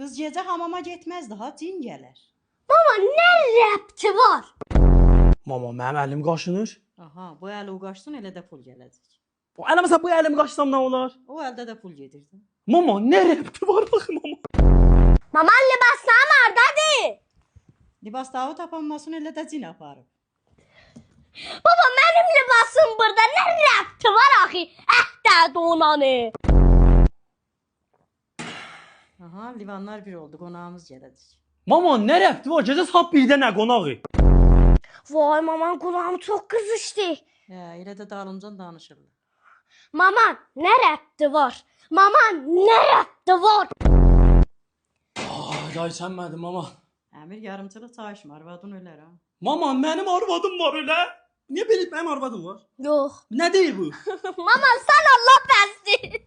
Qız gecə hamama getməzdi ha, cin gələr. Mama nə rəbti var? Mama mənim əlim qaşınır. Aha, bu əli o qaçsın, elə də pul gələcək. Bu ələ məsələn bu əlimi qaşısam nə olar? O əldə də pul gedirdi. Mama nə rəbti var axı mama? Maman libaslarım hardadır? Libas dağı tapanmasın, elə də cin aparıb. Baba mənim libasım burada nə rəbti var axı? Əhdə donanı. Aha, livanlar bir oldu, qonağımız gələcək. Mama nə rəbti var? Gecə saat 1-də nə qonağı? Vay maman kulağım çok kızıştı. Hə, elə də dalımcan danışırlar. Maman nə rəbti var? Maman nə rəbti var? Ay day sənmədim mama. Əmir yarımçılıq çay içmə, arvadın ölər ha. Mama mənim arvadım var elə. Niyə belə mənim arvadım var? Yox. Nə deyir bu? Maman sən Allah bəsdir.